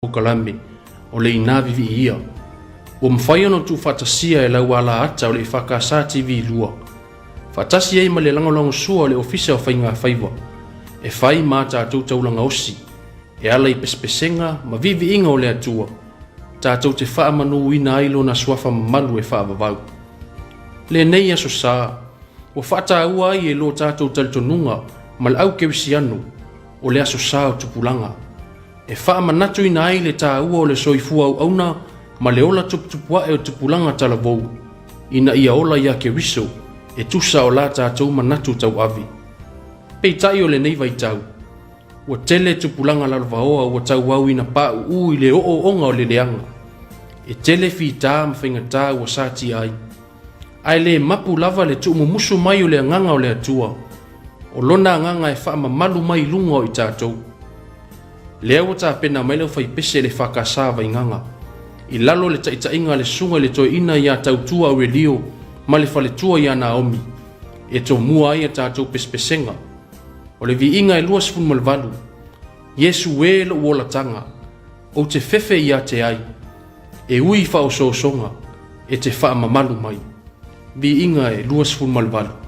Polokalame o le Ina Viviia ua mafai ona tuufaatasia e lau alaata o le EFKS TV 2 faatasi ai ma le lagolagosua o le Ofisa o Faiga Faiva e fai ma a tatou taulaga osi e ala i pesepesega ma viiviiga o le Atua tatou te faamanuina ai lona suafa mamalu e faavavau. Lenei Aso Sa ua faataua ai e lo tatou talitonuga ma le au kerisiano o le Aso Sa o Tupulaga e faamanatuina ai le taua o le soifua auauna ma le ola tuputupuae o tupulaga talavou, ina ia ola iā Keriso e tusa o la tatou manatu tauave. Peitai o lenei vaitau, ua tele tupulaga lalovaoa ua tauau ina pauu i le ooooga o le leaga. E tele fita ma faigata ua satia ai. Ae le mapu lava le tuumumusu mai o le Agaga o le Atua, o Lona Agaga e faamamalu mai i luga o i tatou. Lea ua tapena mai le aufaipese le FKS Vaigaga, i lalo o le taitaiga a le Susuga i le Toeaina ia Tautua Aurelio ma le faletua ia Naomi, e tomua ai a tatou pesepesega. O le viiga e 28, Iesu e lou olataga, ou te fefe ia te ai, E ui i faaosoosoga, e te faamamalu mai. Viiga e 28.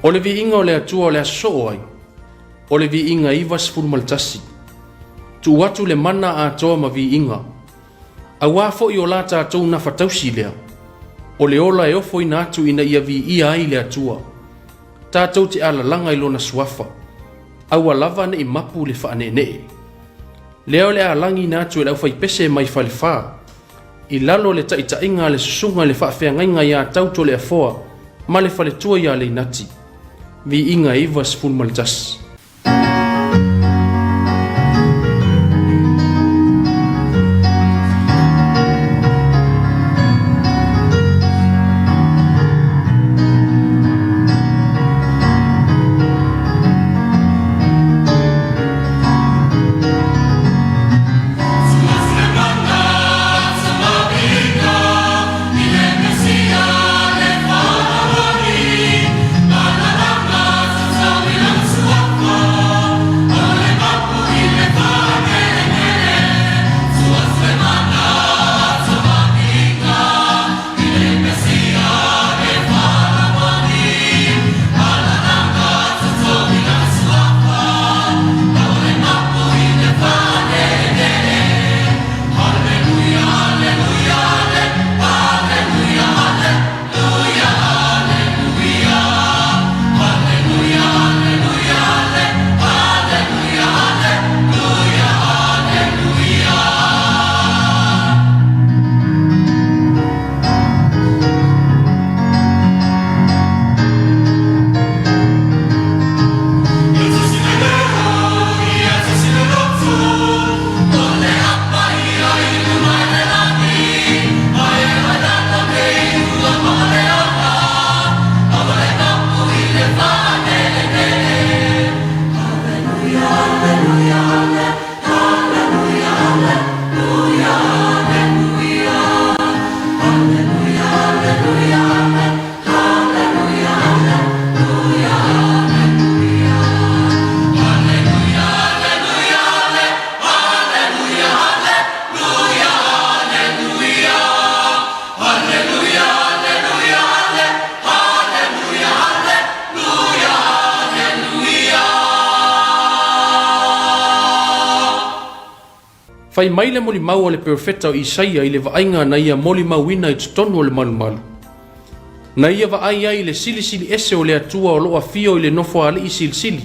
O le viiga o le Atua o le a sosoo ai, o le viiga 91. Tuu atu le mana atoa ma viiga, auā foi o la tatou nafatausi lea, o le ola e ofoina atu ina ia viia ai le Atua. Tatou te alalaga i lona suafa, aua lava ne i mapu le faaneenee. Lea o le a lagiina atu e le aufaipese mai Falefa, i lalo o le taitaiga a le susuga i le faafeagaiga ia Tautoleafoa ma le faletua ia Leinati. Viiga 91. Fai mai le molimau a le perofeta o Isaia i le vaaiga na ia molimauina i totonu o le malumalu. Na ia vaai ai i le silisili ese o le Atua o lo o afio i le nofoalii silisili.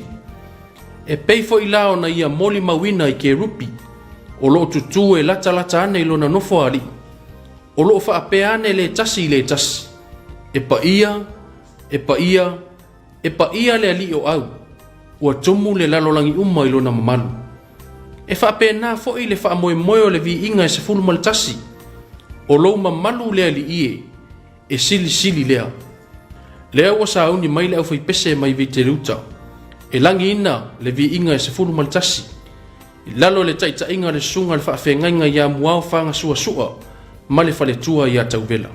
E pei foi la ona ia molimauina i kerupi o lo o tutū e latalata ane i lona nofoalii, o lo o faapea ane le tasi i le tasi, E paia, e paia, e paia le Alii o Au, ua tumu le lalolagi uma i lona mamalu. E faapena foi le faamoemoe o le viiga e 11, o lou mamalu le Alii e, e silisili lea. Lea ua sauni mai le aufaipese mai Viteleuta, e lagiina le viiga e 11, i lalo o le taitaiga a le susuga a le faafeagaiga ia Muao Fagasuasua ma le faletua ia Tauvela.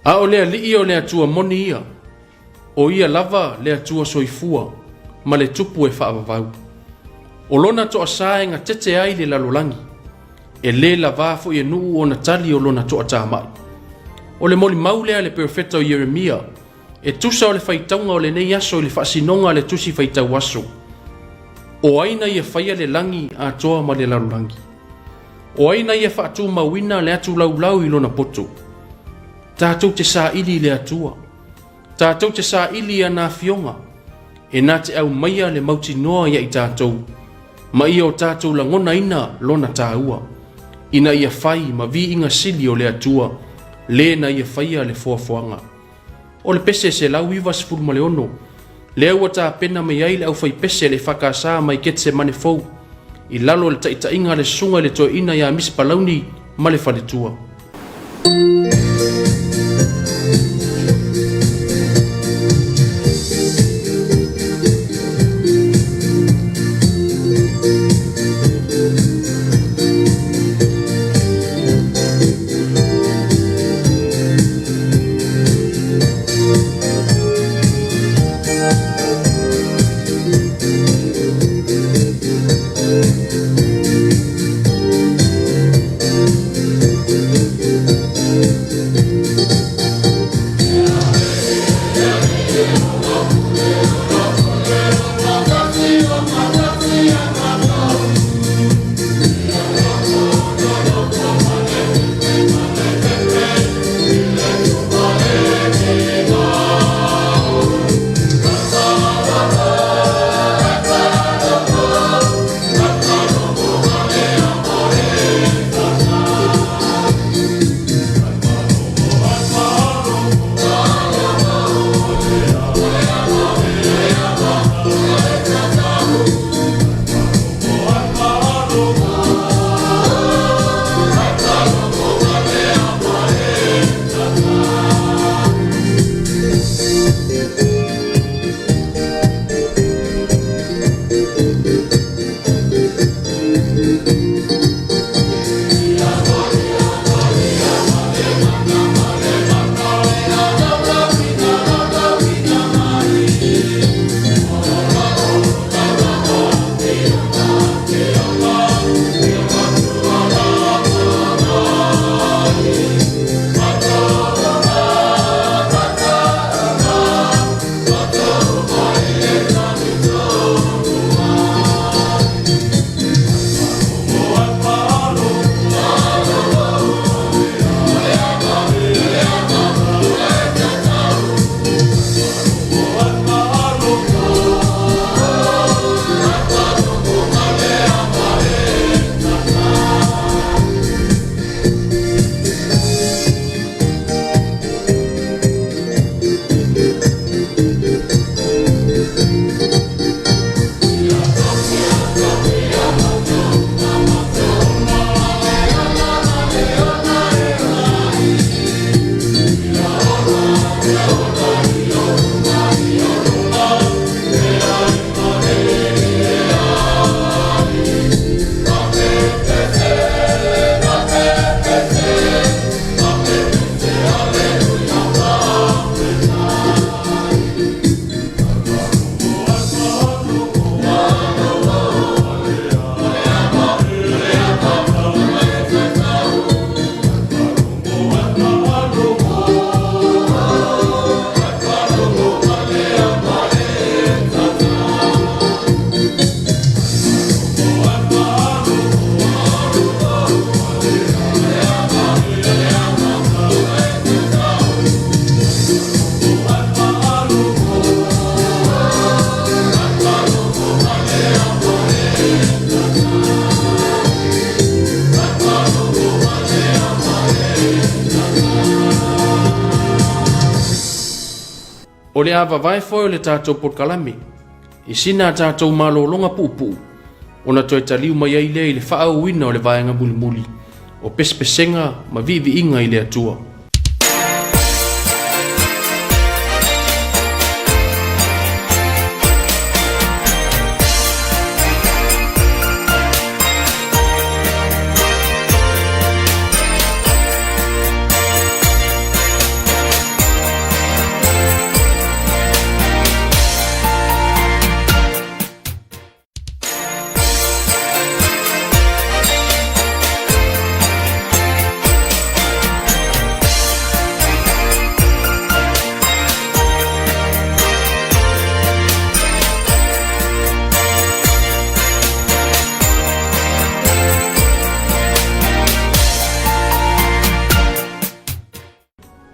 A o le Alii o le Atua moni ia, o Ia lava le Atua soifua ma le Tupu e faavavau. O Lona toasā e gatete ai le lalolagi, e lē lavā foi e nuu ona tali o Lona toatamai. O le molimau lea a le perofeta o Ieremia, e tusa o le faitauga o lenei aso i le faasinoga a le Tusi Faitau Aso. O ai na ia faia le lagi atoa ma le lalolagi? O ai na ia faatumauina le atulaulau i lona poto? Tatou te saili i le Atua. Tatou te saili i ana afioga, e na te aumaia le mautinoa ia i tatou, ma ia o tatou lagonaina lona taua, ina ia fai ma viiga sili o le Atua, le na ia faia le foafoaga. O le pese 196, lea ua tapena mai ai le aufaipese a le EFKS mai Ketsemane Fou, i lalo o le taitaiga a le Susuga i le Toeaina ia Misi Palauni ma le faletua. O le a vavae foe o le tatou polokalame i sina a tatou malologa puupuu ona toe taliu mai ai lea i le faaauauina o le vaega mulimuli o pesepesega ma viiviiga i le Atua.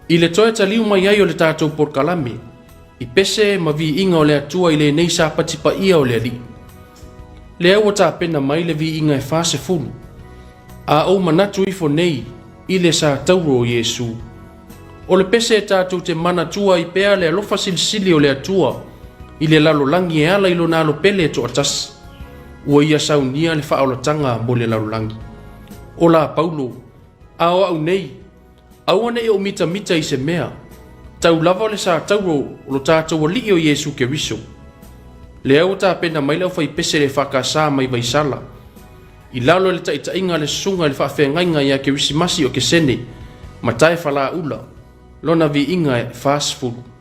I le toe taliu mai ai o le tatou polokalame, i pese ma viiga o le Atua i lenei Sapati paia o le Alii. Lea ua tapena mai le viiga e 40. A ou manatu ifo nei i le sa tauro o Iesu. O le pese e tatou te manatua ai pea le alofa silisili o le Atua i le lalolagi e ala i lona alo pele e toatasi, ua ia saunia le faaolataga mo le lalolagi. O la Paulo, a o au nei, aua ne i ou mitamita i se mea, tau lava o le sa tauro o lo tatou Alii o Iesu Keriso. Lea ua tapena mai le aufaipese le EFKS mai Vaisala, i lalo i le taitaiga a le susuga i le faafeagaiga ia Kerisimasi o Kesene, Matae Falaaula, lona viiga e 40.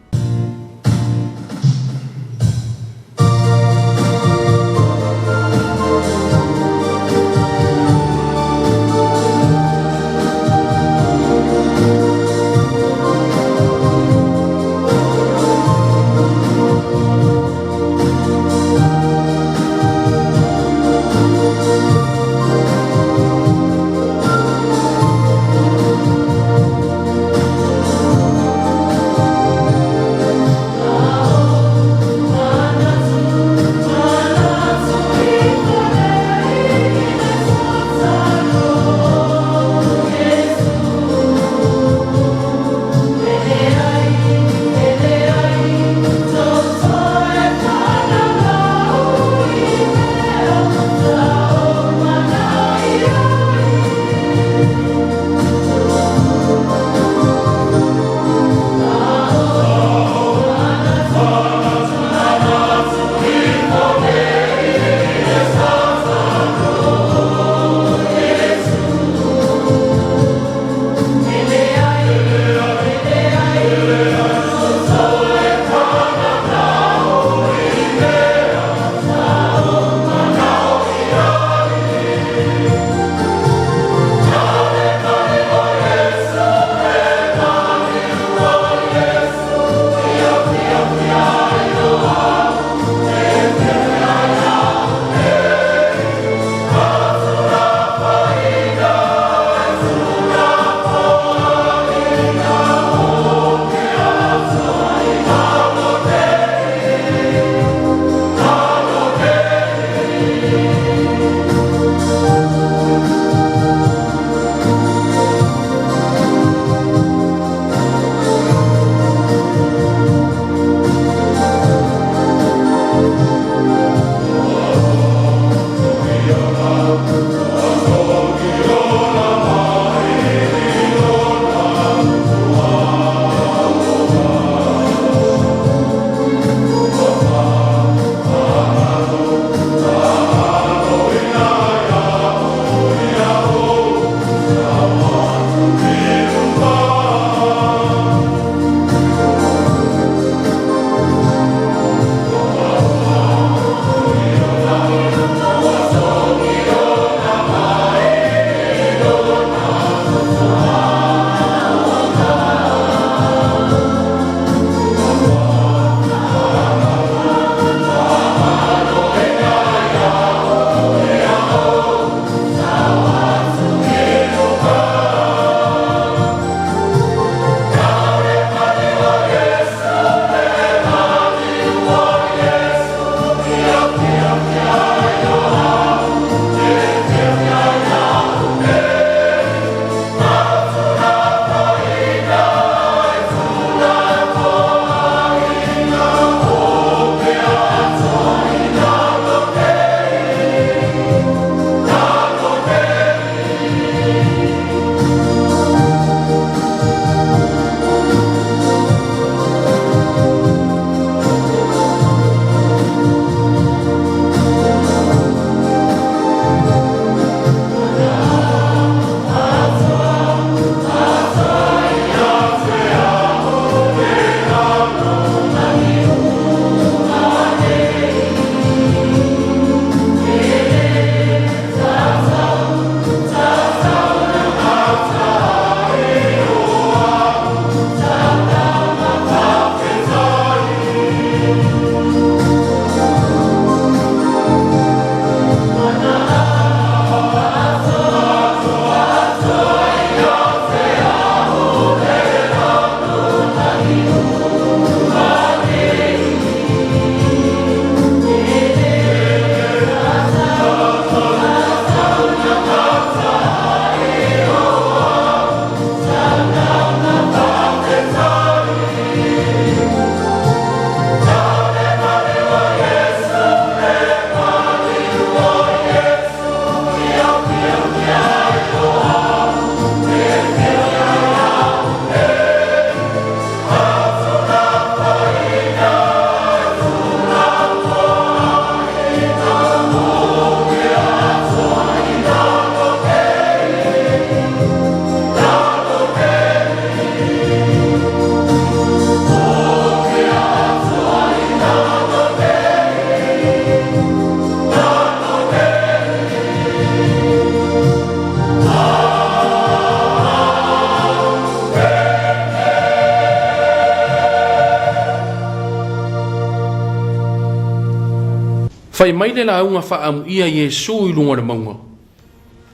Fai mai le lauga faaamuia Iesu i luga o le mauga,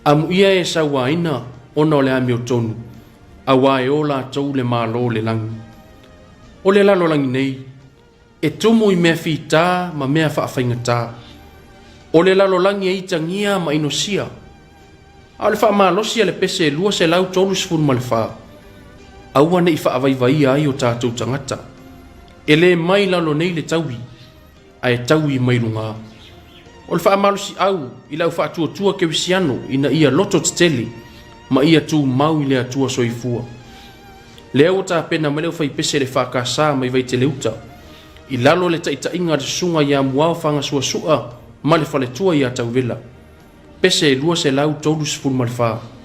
Amuia e sauaina ona o le amiotonu, auā e o latou le Malo o le lagi. O le lalolagi nei, e tumu i mea fitā ma mea faafaigatā. O le lalolagi e itagia ma inosia. A o le faamalosi a le pese 234, aua ne i faavaivaia ai o tatou tagata. E le mai lalo nei le taui, ae taui mai luga. O le faamalosiau i le au faatuatua kerisiano ina ia loto tetele ma ia tumau i le Atua soifua. Lea ua tapena mai le aufaipese le EFKS mai Vaiteleuta i lalo o le taitaiga a le Susuga ia Muao Fagasuasua ma le faletua ia Tauvela. Pese 234.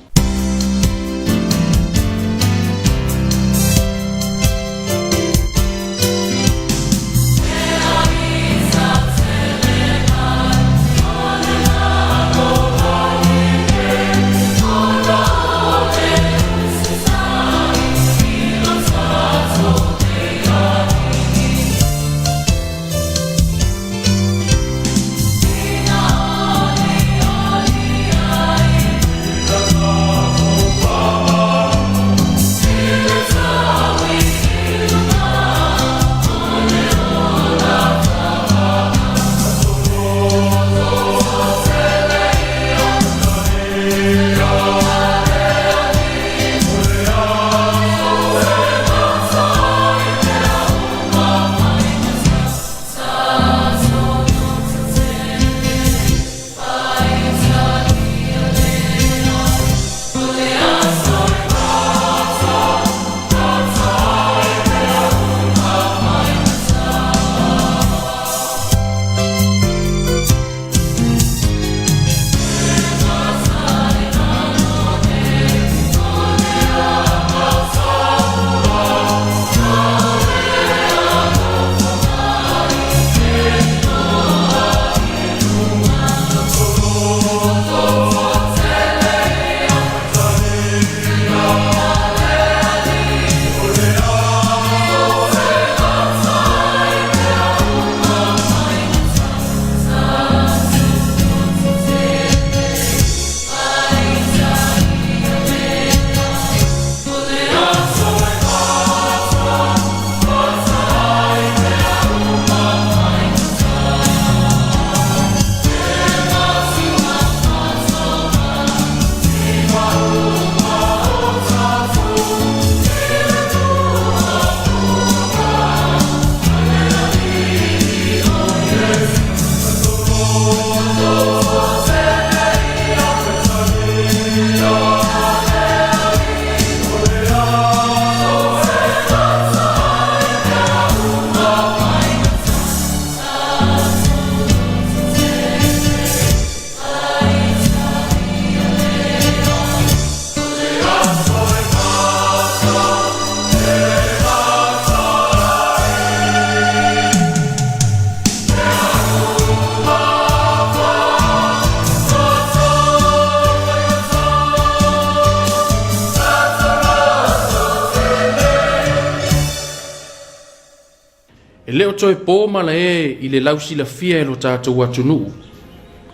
E le o toe po malae i le lausilafia e lo tatou atunuu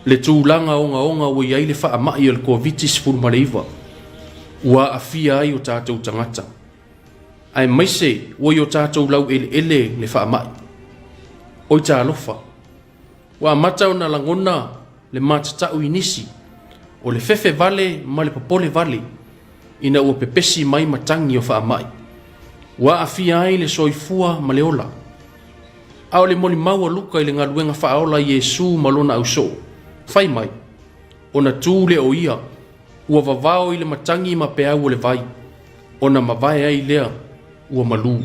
le tulaga ogaoga ua i ai le faamai o le Koviti-19 ua aafia ai o tatou tagata, aemaise ua i o tatou laueleele le faamai. Oi talofa! Ua amata ona lagona le matatau i nisi, o le fefe vale ma le popole vale ina ua pepesi mai matagi o faamai, ua aafia ai le soifua ma le ola. A o le molimau a Luka i le galuega faaola a Iesu ma lona ausoo, fai mai, ona tu lea o ia, ua vavao i le matagi ma peau o le vai, ona mavae ai lea, ua malū.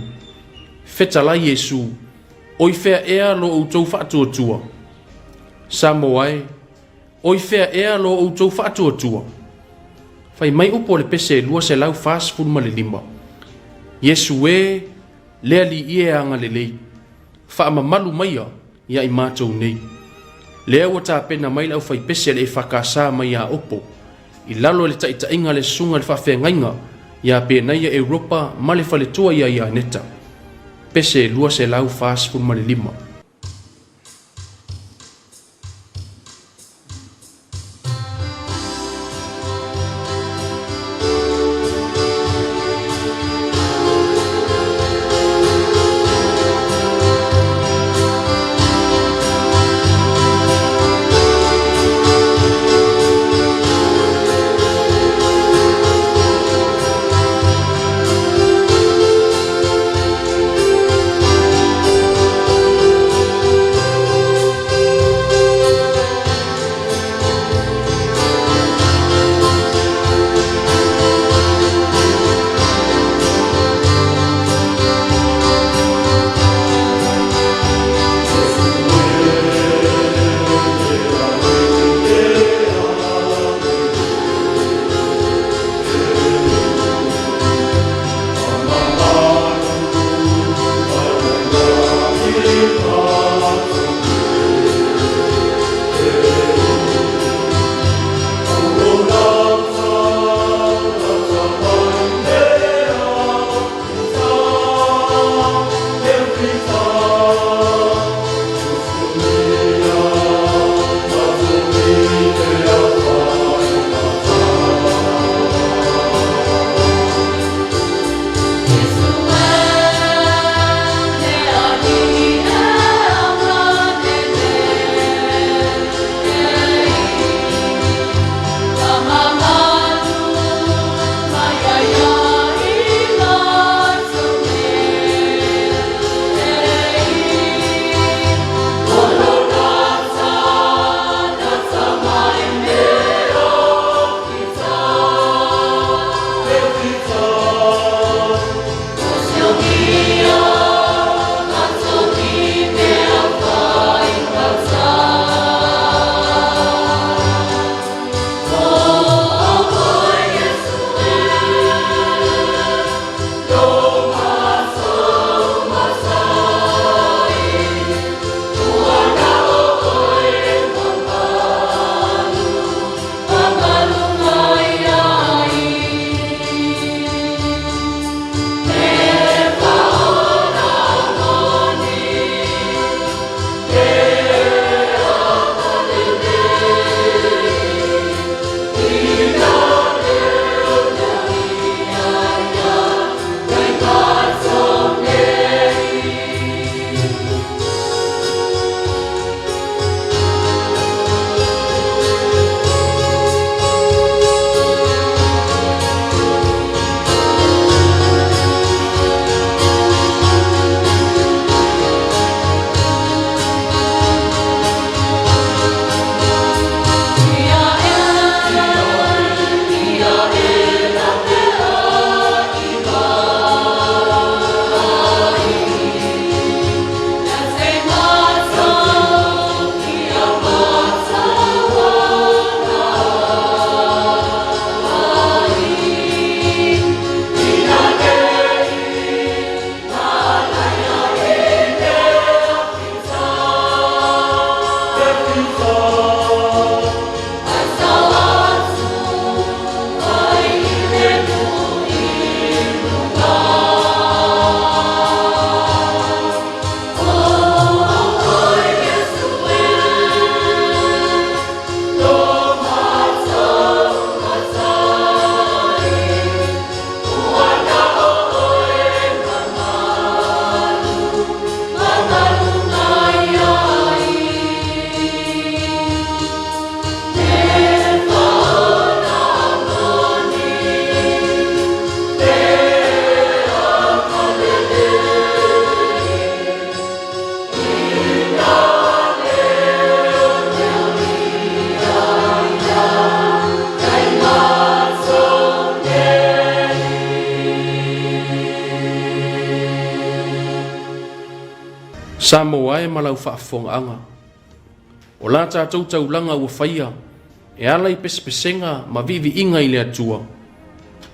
Fetalai Iesu, O i fea ea lo outou faatuatua? Samoa e, o i fea ea lo outou faatuatua? Fai mai upu o le pese 245. Iesu e, le Alii e agalelei, faamamalu maia ia i matou nei. Lea ua tapena mai le aufaipese a le EFKS mai ia Opo, i lalo i le taitaiga a le Susuga i le Faafeagaiga ia Penaia Europa ma le faletua ia Ianeta. Pese 245. Samoa e ma lau faafofogaaga. O la tatou taulaga ua faia e ala i pesepesega ma viiviiga i le Atua,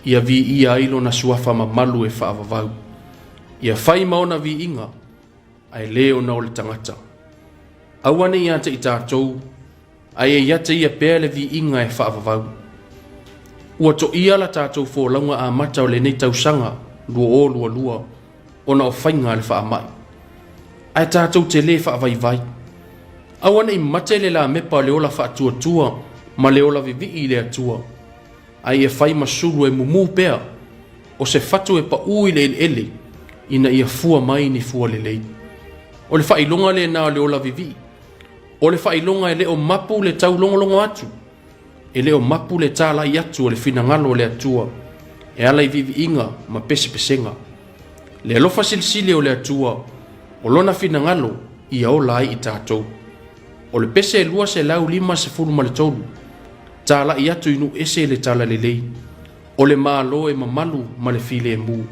ia viia ai lona suafa mamalu e faavavau. Ia fai ma ona viiga, ae le ona o le tagata. Aua ne i ia te i tatou, ae ia ia te ia pea le viiga e faavavau. Ua toia la tatou folauga amata o lenei tausaga 2022 ona o faiga a le faamai. Ae tatou te lē faavaivai. Aua ne i mate le lamepa o le ola faatuatua ma le ola vivii i le Atua, ae ia fai ma sulu e mumu pea o se fatu e paū i le eleele ina ia fua mai ni fua lelei. O le faailoga lena o le ola vivii. O le faailoga e le o mapu le taulogologo atu, e le o mapu le talai atu o le finagalo o le Atua e ala i viiviiga ma pesepesega. Le alofa silisili o le Atua, o lona finagalo ia ola ai i tatou. O le pese 253, talai atu i nuu ese le talalelei, o le Malo e mamalu ma le filemu,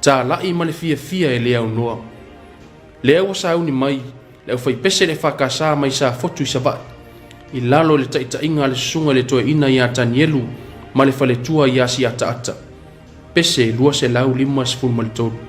talai ma le fiafia e le aunoa. Lea ua sauni mai le aufaipese le EFKS mai Safotu i Savaii, i lalo i le taitaiga a le susuga i le toeaina ia Tanielu ma le faletua ia Siataata. Pese 253.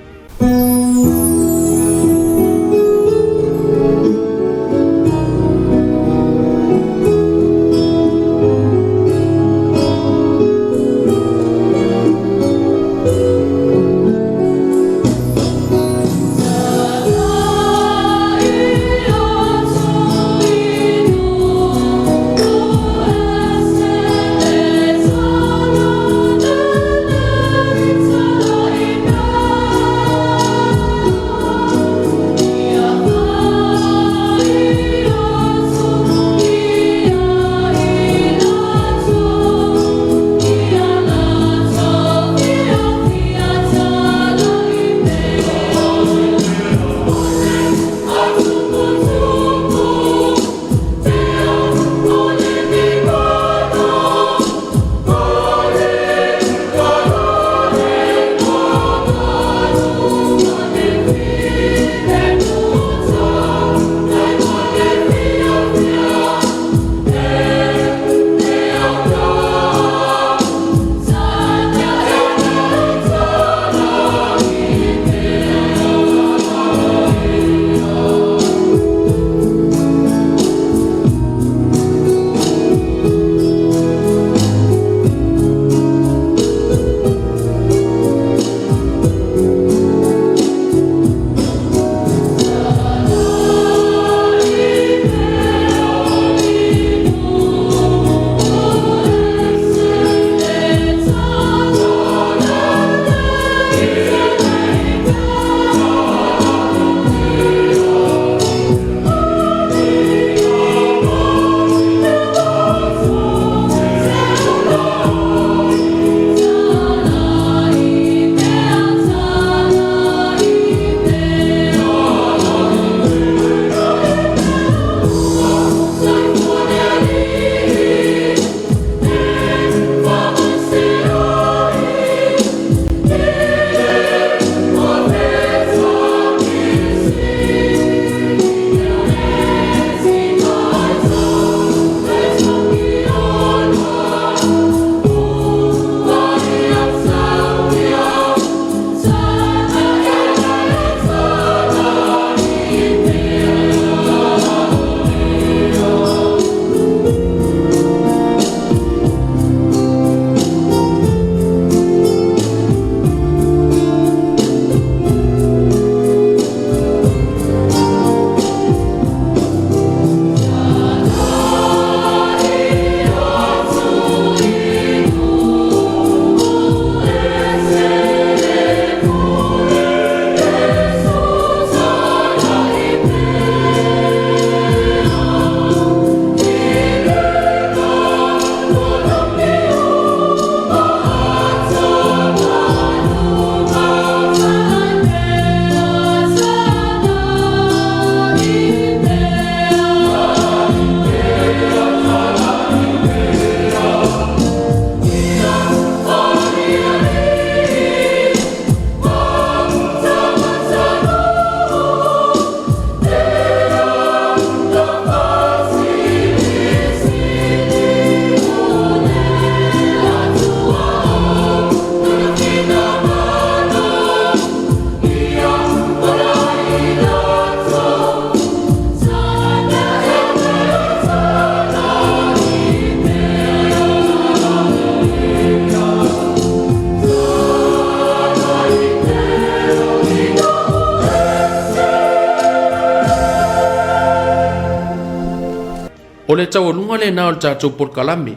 O le taualuga lena o le tatou polokalame,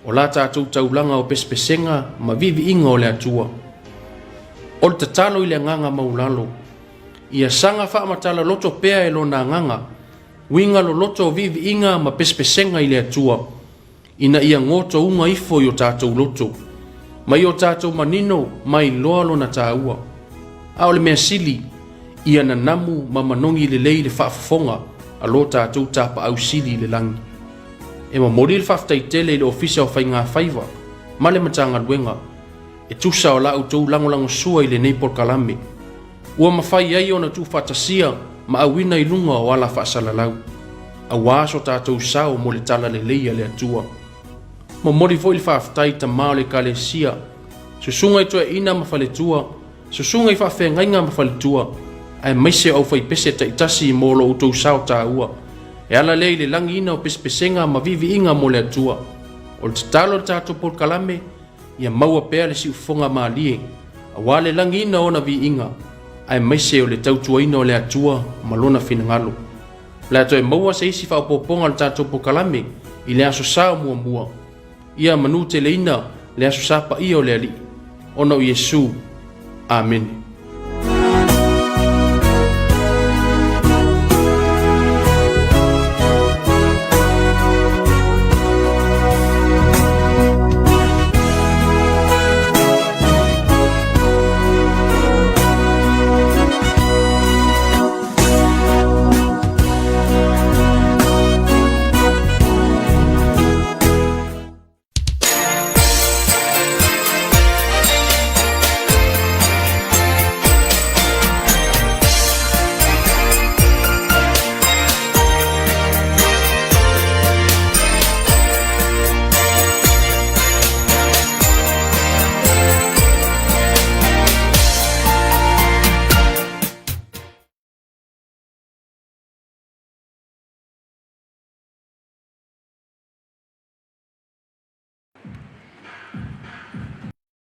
o la tatou taulaga o pesepesega ma viiviiga o le Atua. O le tatalo i le agaga maualalo, ia saga faamatala loto pea e lona agaga, uiga loloto o viiviiga ma pesepesega i le Atua, ina ia gotouga ifo i o tatou loto, ma i o tatou manino ma iloa lona taua. A o le mea sili, ia nanamu ma manogi lelei le faafofoga a lo tatou Tapaau Sili i le lagi. E momoli le faafetai tele i le Ofisa o Faiga Faiva ma le Matagaluega e tusa o la outou lagolagosua i lenei polokalame, ua mafai ai ona tuufaatasia ma auina i luga o ala faasalalau, aua so tatou sao mo le talalelei a le Atua. Momoli foi le faafetai i tama o le Ekalesia, susuga i toeaiina ma faletua, susuga i faafeagaiga ma faletua, aemaise o aufaipese taitasi mo lo outou sao taua, e ala lea i le lagiina o pesepesega ma viiviiga mo le Atua. O le tatalo i le tatou polokalame, ia maua pea le siufofoga malie, aua le lagiina o ona viiga, aemaise o le tautuaina o le Atua ma lona finagalo. O le a toe maua se isi faaopoopoga o le tatou polokalame i le Aso Sa o muamua. Ia manuteleina le Aso Sa paia o le Alii, ona o Iesu. Amene.